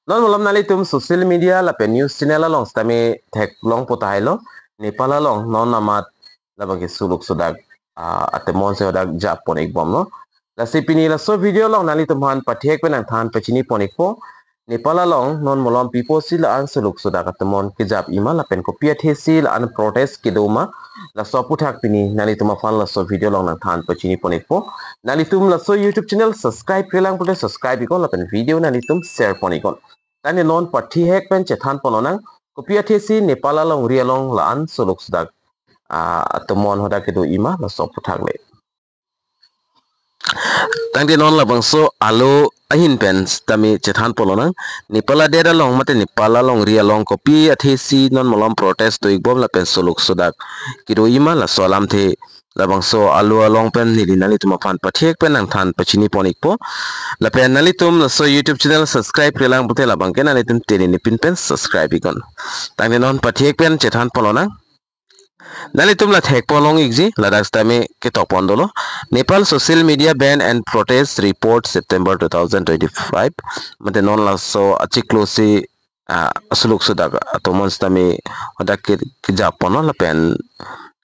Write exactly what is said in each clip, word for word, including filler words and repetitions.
Non malom nanglitum social media lapen news channel along sitame theklongpo tahai lo, Nepal along non amat labang ke suluk sudak, ah, atemon si hadak jap pon ikbomlo. Lasi pini laso video along nanglitum aphan pathek pen nangthan pachini pon ikpo. Nepal along non malom pi apotsi la-an suluk sudak atemon kejap ima lapen kopi athe si la-an protest kedo ma, laso aphuthak pini nanglitum aphan laso video along nangthan pachini pon ikpo. Nanglitum laso YouTube channel subscribe-re lang pulote subscribe iknon lapen video nanglitum share pon iknon. Tangte non pathihek pen chethan pon lonang, kopi athe si Nepal alongri along la-an suluk sudak, ah, atemon hadak kedo ima laso aphuthak le. Tangte non labangso alo ahin pen sitame chethan pon lonang, Nepal adet along mate Nepal alongri along kopi athe si non malom protest do ikbom lapen suluk sudak kedo ima laso alamthe labangso alo along pen neli nanglitum aphan pathek pen nangthan pachini pon ikpo. Lapen nanglitum laso YouTube channel subscribe-re lang pulote labang ke nanglitum tene nepin pen subscribe iknon. Tangte non pathek pen chethan pon lonang. Nanglitum la thek pon long ikji, ladak sitame ketok pon dolo. Nepal social media ban and protest report September two thousand twenty-five. Mate non laso achiklo si, ah, suluk sudak atemon sitame hadak ke, kejap ponlo lapen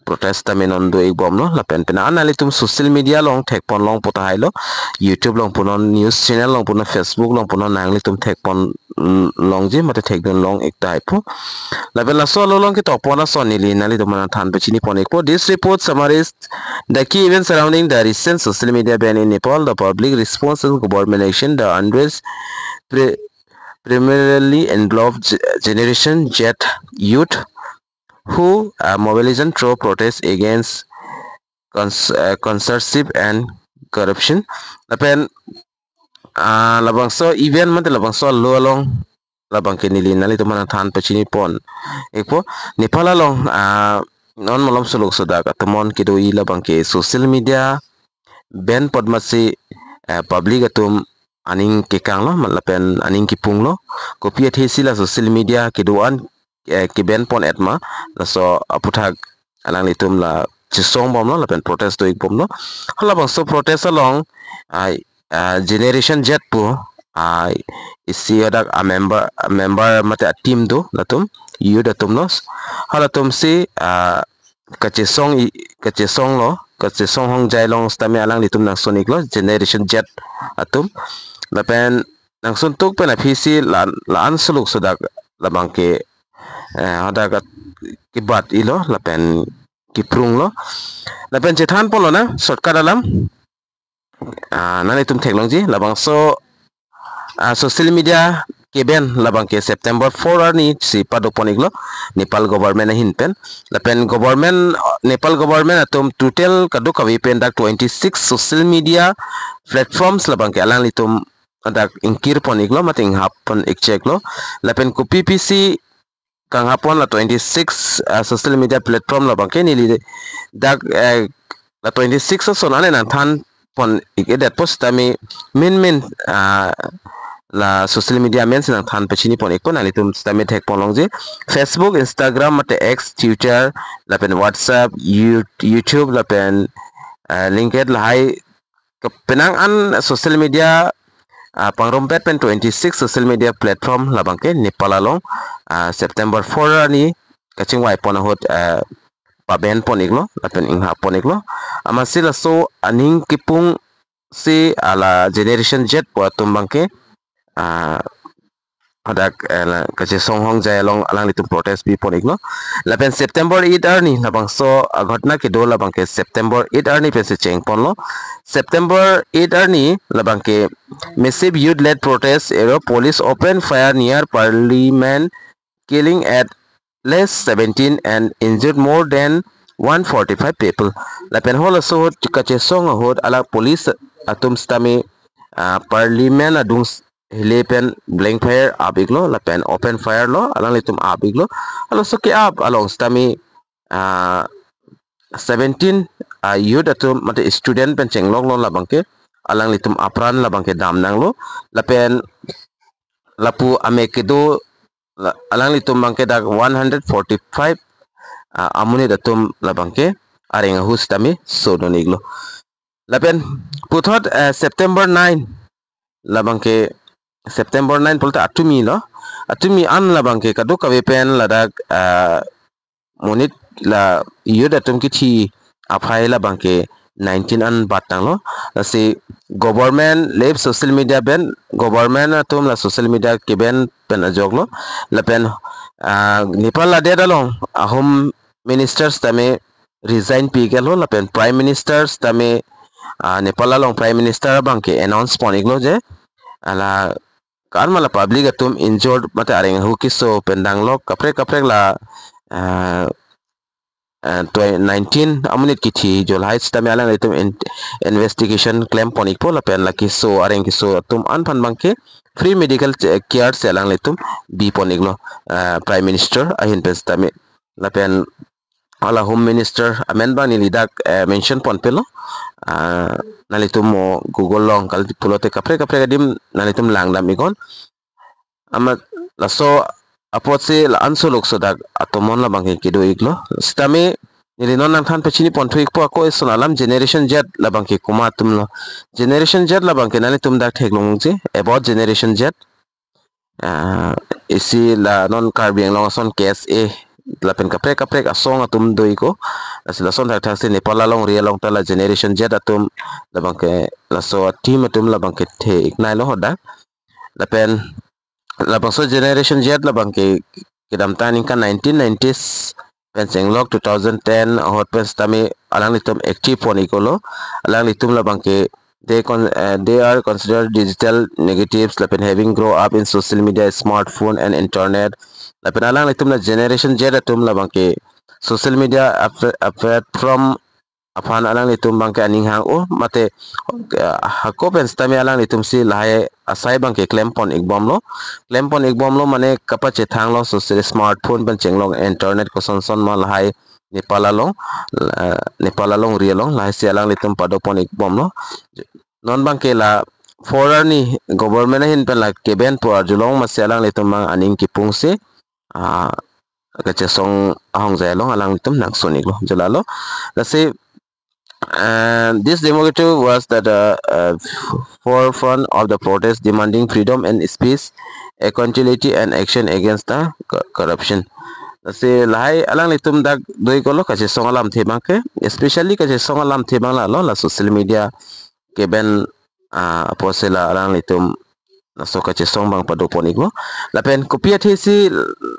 protest sitame non do ikbomlo lapen pina nanglitum social media along thek pon longpo tahai lo, YouTube along punon, news channel along punon, Facebook along punon, nanglitum thek pon longji mate thekdun long ik tahai po. Lapen laso alo along ketok pon ason neli nanglitum aphan nangthan pachini pon ikpo. This report summarized the key events surrounding the recent social media ban in Nepal, the public response and government action, the unrest pri- primarily involved Ge- Generation Z youth who, uh, mobilization through protest against cons- uh, censorship and corruption. Lapen, ah, labangso event mate labangso alo along labang ke neli nanglitum aphan nangthan pachini pon ikpo. Nepal along, ah, non malom suluk sudak atemon kedo i labang ke social media ban apot masi, eh, public atum aning kekanglo, ma- lapen aning kepunglo. Kopi athe si la social media kedo-an, eh, ke-ban pon et ma, laso aphuthak alanglitum la chesong bomlo lapen protest do ikbomlo. Halabangso protest along, ah, ah, Generation Z pu, ah, isi hadak a member, a member mate a team do latum, youth atumlo. Halatum si, ah, kachesong i- kachesonglo, kachesong hongjai along sitame alanglitum nangsun iklo, Generation Z atum. Lapen nangsun tuk pen aphi si la- la-an suluk sudak labang ke, eh, hadak kebat ilo lapen keprunglo. Lapen chethan pon lonang shortcut alam. Ah, nanglitum theklongji labangso, ah, social media ke-ban labang ke September four arni si pado pon iklo Nepal government ahin pen. Lapen government, Nepal government atum total kadokave pen dak twenty-six social media platforms labang ke alanglitum dak ingkir pon iklo mate inghap pon ik cheklo. Lapen kopi pi si kanghap pon la twenty-six, ah, social media platform labang ke neli dak, eh, la twenty-six ason ane nangthan pon ik-edet po sitame main main, ah, la social media main si nangthan pachini pon ikpo, nanglitum sitame thek pon longji. Facebook, Instagram mate X, Twitter, lapen WhatsApp, You- YouTube lapen, ah, LinkedIn lahai kepenang an social media, ah, pangrumpet pen twenty-six social media platform labang ke Nepal along, ah, September four arni kachingvai pon ahut, ah, pa-ban pon iklo lapen inghap pon iklo. Amatsi laso aning kepung si ala Generation Z pu atum abang ke, ah, hadak, eh, la- kachesong hongjai along alanglitum protest pi pon iklo. Lapen September eight arni labangso, ah, ghotona kedo labang ke September eight arni pensi cheng ponlo. September eight arni labang ke massive youth-led protest ero police open fire near parliament, killing at least seventeen and injured more than one forty-five people. Lapen halaso ahut kachesong ahut ala police atum sitame, ah, parliament adung s- hile pen blank fire ap iklo lapen open fire lo alanglitum ap iklo. Halaso ke-ap along sitame, ah, seventeen, ah, youth atum mate student pen chenglok lo labang ke alanglitum apran labang ke dam nanglo. Lapen lapu amek kedo la- alanglitum abang ke dak one hundred forty-five, ah, amonit atum labang ke areng ahu sitame sodun iklo. Lapen puthot, eh, September nine labang ke September nine pulote atumi lo. Atumi an labangke kadokave pen ladak ah, monit la youth atum kithi aphai labangke nineteen an bat tanglo. Lasi government lep social media ban, government atum la social media ke-ban pen ajok lo. Lapen ah, Nepal ladet along a home ministers tame resign pi iklo, lapen prime ministers tame ah, Nepal along prime minister abangke announce pon iklo je ala karma la public atum injured mate areng ahu keso pen danglok kaprek kaprek la ah, ah, twe-, nineteen amonit kithi jo lahai sitame alanglitum in-, investigation klem pon ikpo, lapen la keso areng keso atum an aphan abangke free medical che-, care si alanglitum bi pon iklo ah, prime minister ahin pen sitame. Lapen hala home minister amen abang neli dak eh, mention pon pelo. Ah, nanglitum mo Google along kal pulote kaprek kaprek adim nanglitum langdam iknon. Amat laso apotsi la-an suluk so dak atomon labangke kedo iklo. Sitame neli non nangthan pachini ponthu ikpo ako eson alam Generation Z labangke komat atum lo. Generation Z labangke nanglitum dak theklongji about Generation Z. Ah, isi la non Karbi Anglong ason K S A lapen kaprek kaprek asong atum do iklo. Lasi lason thakthak si Nepal alongri along ta la Generation Z atum labangke laso team atum labangke the iknai lo hodak. Lapen labangso Generation Z labangke kedamtang aningkan nineteen nineties pen chenglok two thousand ten ahut pen sitame alanglitum active pon iklo. Alanglitum labangke they con uh, they are considered digital natives lapen having grow up in social media, smartphone and internet. Lapen alanglitum la Generation Z atum labangke social media apart from aphan alanglitum abangke aning hang-o mate ah, hako pen sitame alanglitum si lahai asai abangke klem pon ikbomlo. Klem pon ikbomlo mane kapachethanglo so si smartphone pen chenglok internet koson son ma lahai Nepal along ah, Nepal alongri along lahai si alanglitum pado pon ikbomlo. Non abangke la four arni government ahin pen la ke-ban pu arjulong masi alanglitum abang aning kipung si ah, kachesong ahongjai along alanglitum nangsun iklo. Jo lalo. Lasi and this democracy was at the uh, forefront of the protest demanding freedom and speech, accountability and action against the co- corruption. Lasi lahai alanglitum dak do iklo kachesong alamthe abangke, especially kachesong alamthe abang lalo la social media ke-ban ah, apotsi la alanglitum laso kachesong abang pado pon iklo. Lapen kopi athe si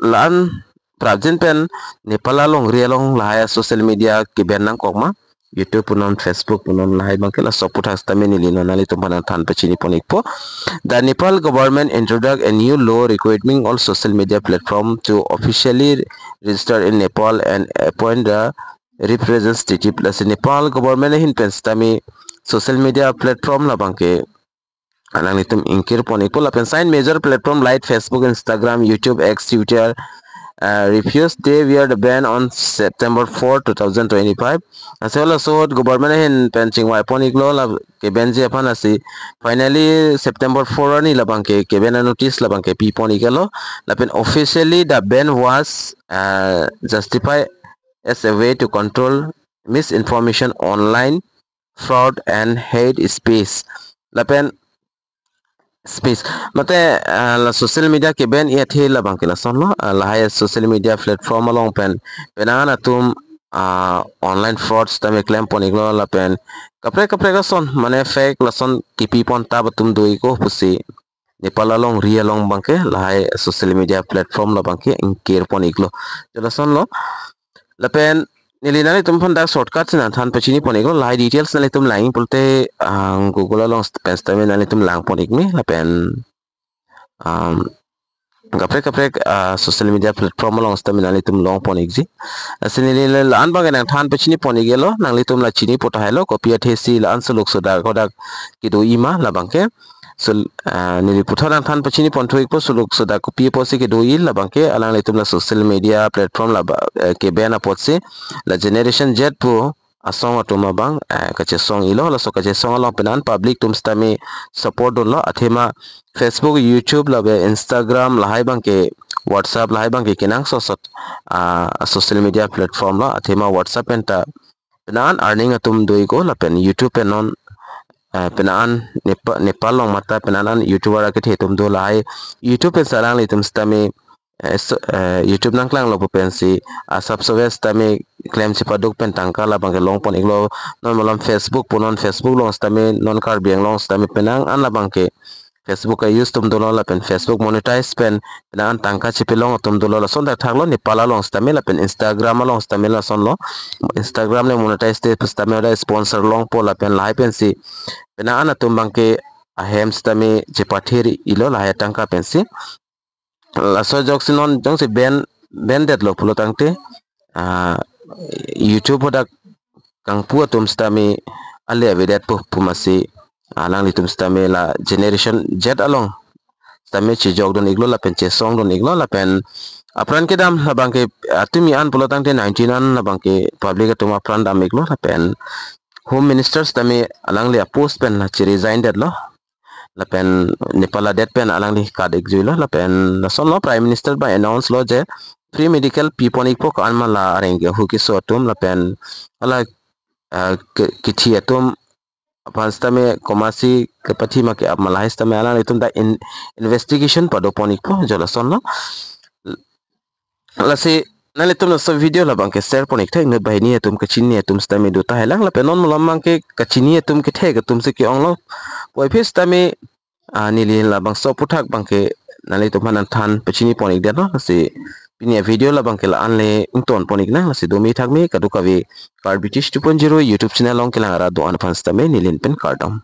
la-an prapjin pen Nepal alongri along lahai social media ke-ban nangkok ma, YouTube punon, Facebook punon, lahai abangke laso aputhak sitame neli non nanglitum aphan nangthan pachini pon ikpo. The Nepal government introduced a new law requiring all social media platform to officially register in Nepal and appoint the representative. Lasi Nepal government ahin pen sitame social media platform labangke alanglitum ingkir pon ikpo lapen sign major platform like Facebook, Instagram, YouTube, X, Twitter uh, refused they were the ban on September four, two thousand twenty-five. Lasi halaso ahut government ahin pen chingvai pon iklo la ke-banji aphan lasi finally September four arni labangke ke-ban a notice labangke pi pon iklo. Lapen officially the ban was uh, justified as a way to control misinformation online, fraud and hate speech. Lapen speech mate ah, la social media ke-ban i athe labangke lason lo. Ah, lahai social media platform along pen penang atum ah, online fraud sitame klem pon iklo lapen kaprek kaprek ason mane fake lason kipi pon ta atum do iklo pusi Nepal alongri along abangke lahai social media platform labangke ingkir pon iklo. Jo lason lo. Lapen neli nanglitum aphan dak shortcut si nangthan pachini pon iklo, lahai details nanglitum lang pulote ah, Google along pen sitame nanglitum lang pon ikmi lapen um, kaprek kaprek ah, social media platform along sitame nanglitum long pon ikji. Lasi neli la-an abangke nangthan pachini pon iklo, nanglitum la chini pu tahai lo kopi athe si la-an suluk so dak kodak kedo ima labangke. So ah, neli puthot nangthan pachini ponthu ikpo suluk so dak kopi apotsi kedo i labangke alanglitum la social media platform la ba- eh, ke-ban apotsi la Generation Z pu asong atum abang eh, kachesong iklo, laso kachesong along penang public atum sitame support dunlo athema Facebook, YouTube lapen Instagram lahai abangke WhatsApp lahai abangke kenangsot sot ah, social media platform lo athema WhatsApp pen ta penang earning atum do iklo lapen YouTube pen non eh, penang an Nepa-, Nepal along mate penang an YouTuber akethe atum do lahai YouTube pensi alanglitum sitame, eh, so, eh, YouTube nangklanglo pu pensi asap soves sitame klem chepaduk pen tangka labang ke longpon iklo. Non malom Facebook pu non Facebook along sitame non Karbi Anglong sitame penang an labang ke Facebook a-use atum dolo lapen Facebook monetize pen penang an tangka chepelong atum dolo, lason thakthak lo Nepal along sitame lapen Instagram along sitame lasonlo. Instagram le monetize te sitame ada sponsor longpo lapen lahai pensi penang an atum abang ke ahem sitame chepathir ilo lahai tangka pensi. Laso ajoksi non jongsi ban, ban detlo pulo tangte, ah, YouTube hadak kangpu atum sitame ale avedetpo pu masi, ah, alanglitum sitame la Generation Z along sitame chejokdun iklo lapen chesongdun iklo lapen apran kedam labang ke, ah, tumi an pulo tangte nineteen an labang ke public atum apran dam iklo lapen Home Minister sitame alangli apost pen la che-resign detlo. Lapen Nepal adet pen alangli kat ikjuilo lapen lasonlo Prime Minister abang announce lo je free medical pipon ikpo ko-an ma la areng ke ahu keso atum lapen hala, ah, ke, kethi atum aphan sitame komatsi kepathi ma ke-ap ma lahai sitame alanglitum ta in, investigation padopon ikpo jo lasonlo. Lasi nanglitum laso video labang ke share pon ik thek inut banghini atum kachini atum sitame do tahai lang lapen non malom abang ke kachini atum kethek atum si ke-onglo. Puvoiphit sitame, ah, neli labangso aphuthak abang ke nanglitum aphan nangthan pachini pon ik detlo. Lasi pini avideo labang ke la-an le ington pon iknang, lasi do me thak me kadokave Karbi Tish two point zero YouTube channel along kelang arat do-an aphan sitame neli pen kardom.